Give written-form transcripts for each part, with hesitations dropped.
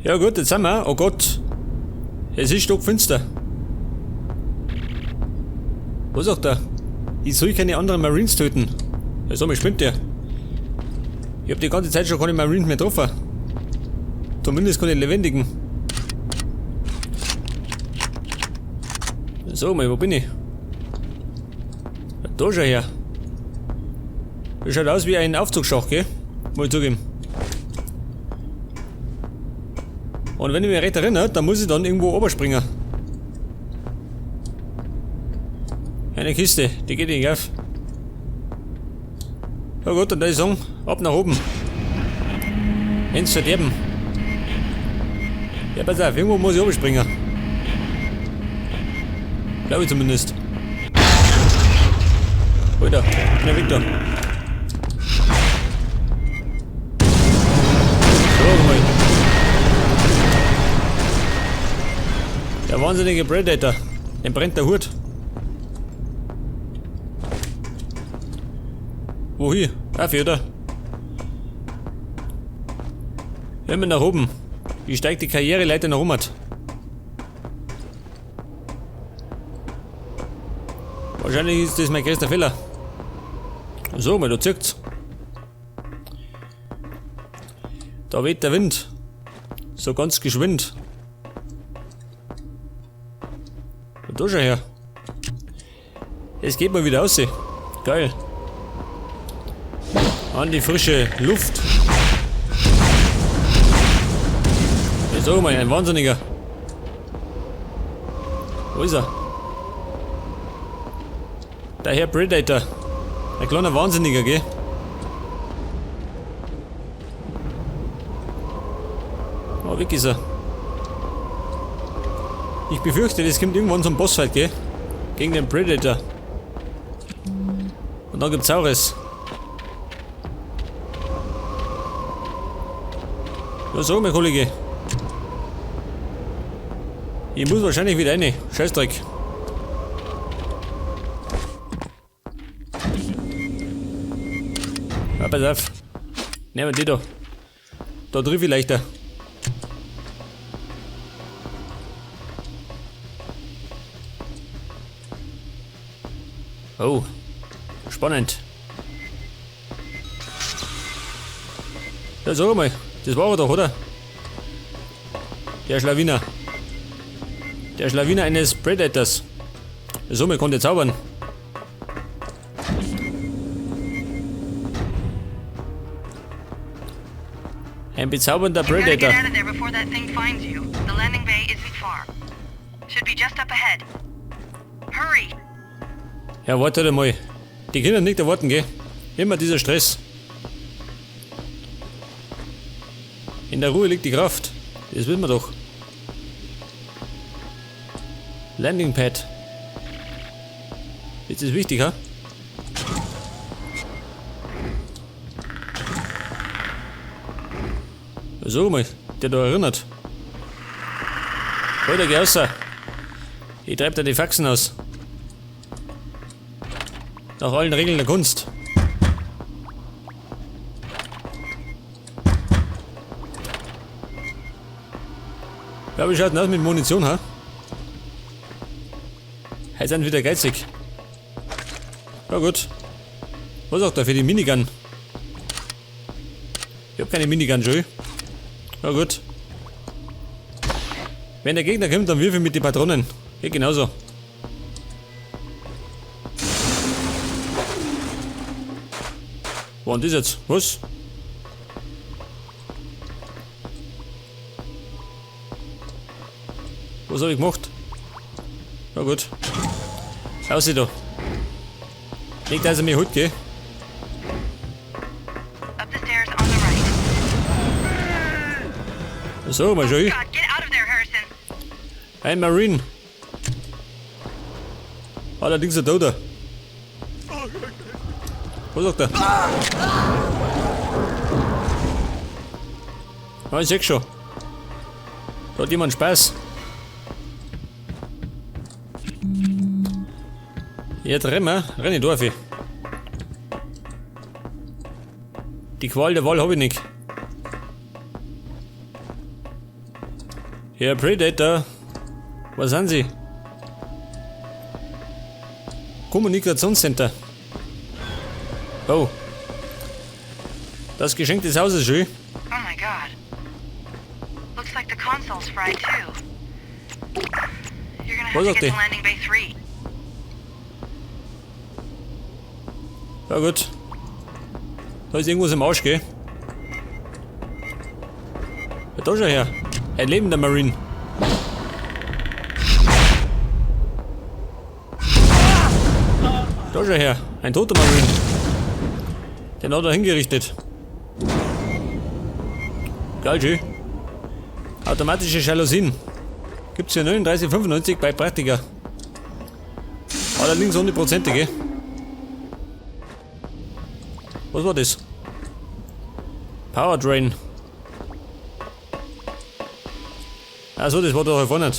Ja gut, jetzt sind wir. Oh Gott. Es ist stockfinster. Was sagt er? Ich soll keine anderen Marines töten. Ja, sag mal, spinnt der? Ich hab die ganze Zeit schon keine Marines mehr getroffen. Zumindest keine lebendigen. So, mal, wo bin ich? Da schau her. Das schaut aus wie ein Aufzugsschacht, gell? Muss ich zugeben. Und wenn ich mich recht erinnere, dann muss ich dann irgendwo oberspringen. Eine Kiste, die geht nicht auf. Na gut, dann würde ich sagen, ab nach oben. Ins Verderben. Ja, pass auf, irgendwo muss ich oben springen. Glaube ich zumindest. Alter, schnell weg da. So, mal. Der wahnsinnige Predator. Dem brennt der Hut. Wohin? Auf, oder? Immer nach oben. Wie steigt die Karriereleiter nach oben? Wahrscheinlich ist das mein größter Fehler. So, mal da zirkt's. Da weht der Wind. So ganz geschwind. Und da schau her. Es geht mal wieder raus. Geil. An die frische Luft. Ich sag mal, ein Wahnsinniger. Wo ist er? Der Herr Predator. Ein kleiner Wahnsinniger, gell? Oh, weg ist er. Ich befürchte, das kommt irgendwann zum Bossfight, gell? Gegen den Predator. Und dann gibt's Saures. Ja, sag mal, Kollege. Ich muss wahrscheinlich wieder rein. Scheißdreck. Ja, pass auf. Nehmen wir die da. Da triff ich leichter. Oh. Spannend. Ja, sag mal. Das war er doch, oder? Der Schlawiner. Der Schlawiner eines Predators. So, man konnte zaubern. Ein bezaubernder You gotta get Predator. out of there before that thing finds you. The landing bay isn't far. Should be just up ahead. Hurry! Ja, warte mal. Die Kinder nicht erwarten, gell? Immer dieser Stress. In der Ruhe liegt die Kraft. Das wissen wir doch. Landing Pad. Jetzt ist wichtig, ha? So mal, der da erinnert. Alter, geh raus. Ich treib dir die Faxen aus. Nach allen Regeln der Kunst. Ja, wie schaut denn aus mit Munition, ha? Heute sind wieder geizig. Ja gut. Was auch da für die Minigun? Ich hab keine Minigun, schon. Ja gut. Wenn der Gegner kommt, dann wirf ich mit den Patronen. Geht genauso. Wo war denn das jetzt? Was? Was hab ich gemacht? Na gut. Raus da. Nicht, dass er mich holt, gell? Up the stairs on the right. So, mal schau. God, get out of there, Harrison. Ein Marine. Allerdings ein Toter. Was sagt er? Ah, ich seh schon. Da hat jemand Spaß. Jetzt rennen wir. Renn ich durch. Die Qual der Wahl hab ich nicht. Herr Predator, was sind Sie? Kommunikationscenter. Oh. Das Geschenk des Hauses, schön. Oh my god. Looks like the console's fried too. You're gonna have Was to sagt get die? to landing bay 3. Ja gut. Da ist irgendwas im Arsch, gell? Ja, da schau her. Ein lebender Marine. Da schau her. Ein toter Marine. Den hat er hingerichtet. Geil, schön. Automatische Jalousien. Gibt's für 39,95 bei Praktiker. Allerdings ohne Prozente, gell? Was war das? Power Drain. Achso, das war doch hier vorne.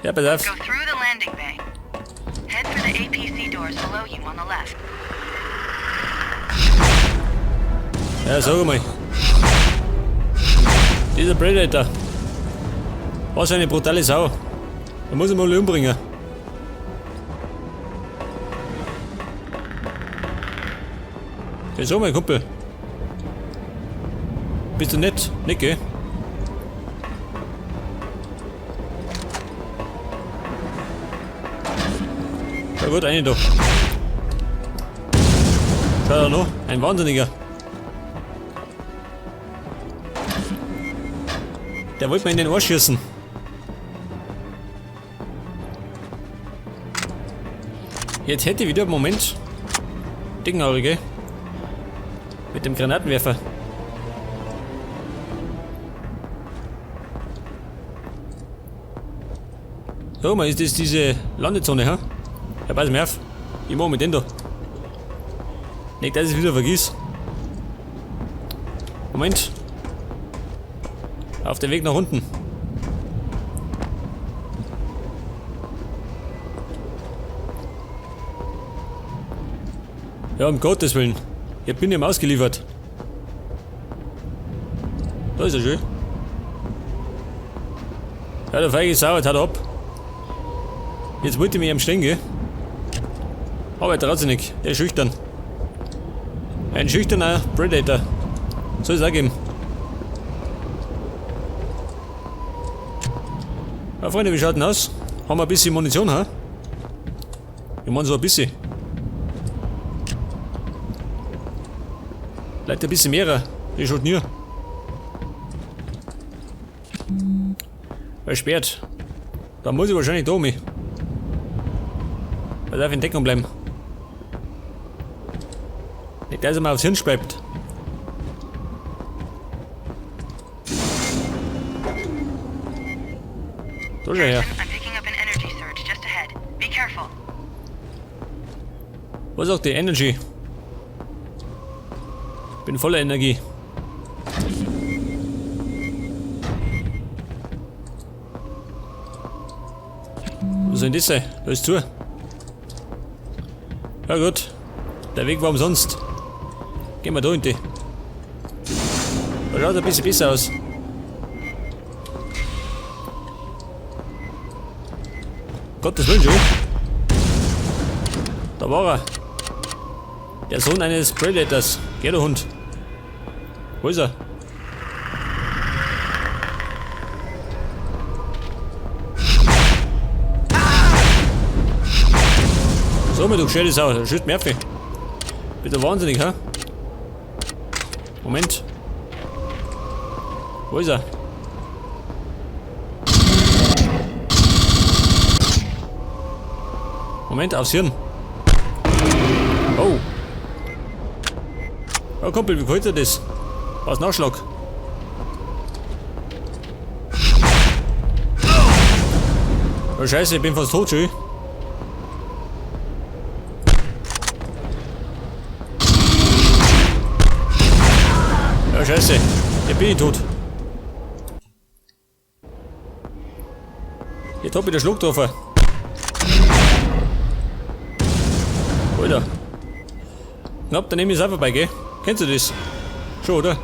Ja, pass auf. Go through the landing bay. Head for the APC doors below you on the left. Ja, sag mal. Dieser Predator. Was eine brutale Sau. Da muss ich mal umbringen. Ja, sag mal, Kumpel. Bist du nett? Nicht, gell? Ja gut, eine da. Schau da noch, ein Wahnsinniger. Der wollte mir in den Arsch schießen. Jetzt hätte ich wieder einen Moment. Ding, gell? Mit dem Granatenwerfer. So, mal ist das diese Landezone, ha? Ja, pass mir auf. Ich mach mit dem da. Nicht, dass ich es wieder vergiss. Moment. Auf dem Weg nach unten. Ja, um Gottes Willen. Ich bin ihm ausgeliefert. Da ist er schön. Ja, der feige Sau, jetzt haut er ab. Jetzt wollte ich mich am stehen, gell? Aber er traut sich nicht. Der ist schüchtern. Ein schüchterner Predator. Soll es auch geben. Ja, Freunde, wie schaut denn aus? Haben wir ein bisschen Munition, ha? Ich mein so ein bisschen. Vielleicht ein bisschen mehr. Das schaut nie. Versperrt. Da muss ich wahrscheinlich da mich. Da darf ich in Deckung bleiben. Nicht, dass er mir aufs Hirn speibt. Da schau her. I'm picking up an energy surge just ahead. Be careful. Was sagt die Energy? Bin voller Energie. Was soll denn das sein? Da ist zu. Ja gut. Der Weg war umsonst. Gehen wir da hinten. Da schaut ein bisschen besser aus. Gottes Willen schon. Da war er. Der Sohn eines Predators. Geh, du Hund. Wo ist er? So, du gescheite Sau. Das schießt Murphy. Bist du wahnsinnig, hä? Moment. Wo ist er? Moment, aufs Hirn. Oh. Oh, Kumpel, wie gefällt dir das? Was Nachschlag? Oh Scheiße, ich bin fast tot, schön. Ja, Scheiße, jetzt bin ich tot. Jetzt hab ich den Schluck getroffen. Alter. Knapp, dann nehme ich es auch vorbei, gell? Kennst du das? Schon, oder?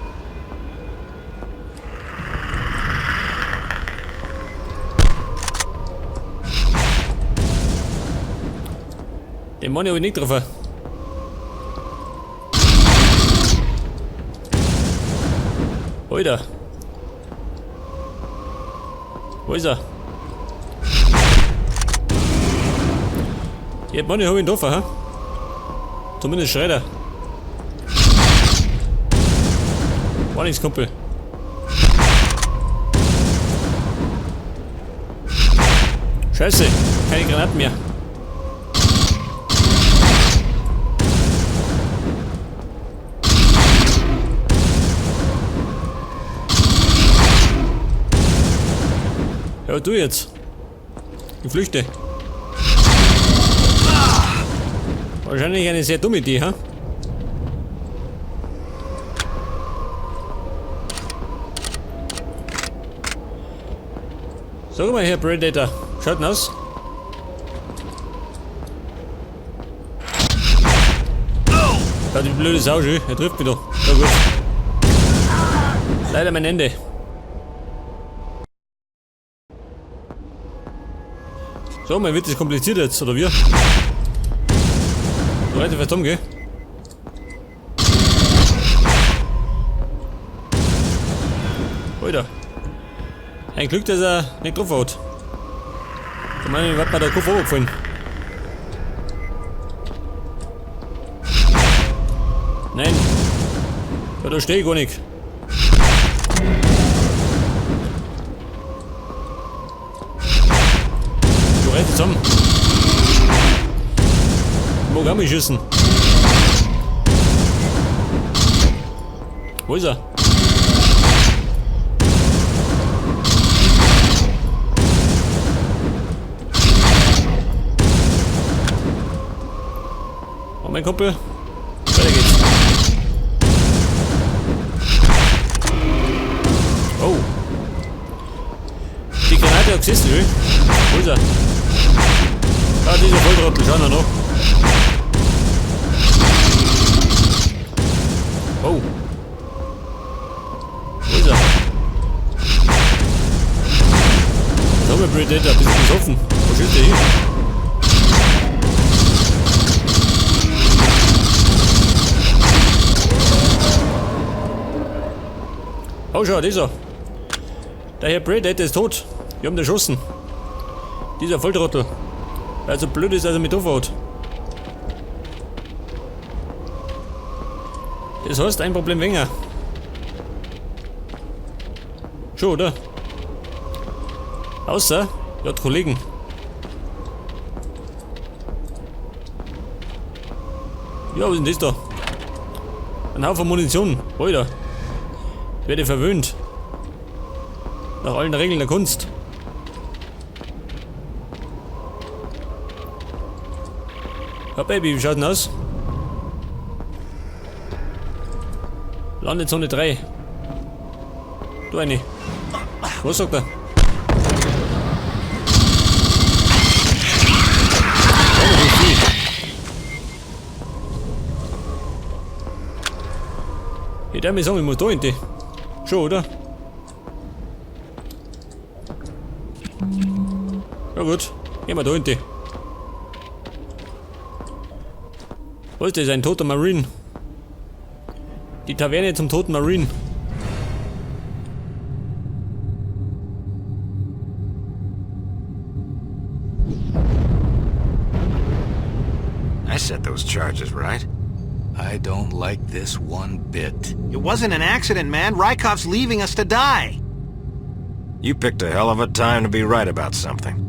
Den Mann habe ich nicht getroffen. Alter. Wo ist er? Ja, Mann, ich hab ihn getroffen, hä? Zumindest schreit er. War nichts, Kumpel. Scheiße, keine Granaten mehr. Ja, du jetzt. Ich flüchte. Wahrscheinlich eine sehr dumme Idee, ha? Sag mal her, Predator. Schaut denn aus? Ja, die blöde Sau schon. Er trifft mich doch. Na gut. Leider mein Ende. So, mal wird das kompliziert jetzt, oder wie? Leute, was dumm, gell? Alter. Ein Glück, dass er nicht drauf hat. Ich meine, wird mir der Kopf runtergefallen. Nein. Ja, da stehe ich gar nicht. Du reißt zusammen. Ich mag auch mal schießen. Wo ist er? Oh, mein Kumpel. Weiter geht's. Oh. Die Granate hat gesessen, will. Wo ist er? Ah, dieser Volltrottel, schau noch. Oh. Wo ist er? Was haben wir, Predator? Bist du besoffen? Wo schießt der hin? Oh, schau, dieser. Der Herr Predator ist tot. Wir haben den erschossen. Dieser Volltrottel. Weil er so blöd ist, dass er mich drauf hat. Das heißt, ein Problem weniger. Schon, oder? Außer, er hat Kollegen. Ja, was ist denn das da? Ein Haufen Munition. Alter. Ich werde verwöhnt. Nach allen Regeln der Kunst. Ja, Baby, wie schaut denn aus? Landezone 3. Du eine. Was sagt er? Ich darf mir sagen, ich muss da hin. Schon, oder? Ja gut, gehen wir da hin. Was ist das? Ein toter Marine. Die Taverne zum toten Marine. I set those charges, right? I don't like this one bit. It wasn't an accident, man. Rykov's leaving us to die. You picked a hell of a time to be right about something.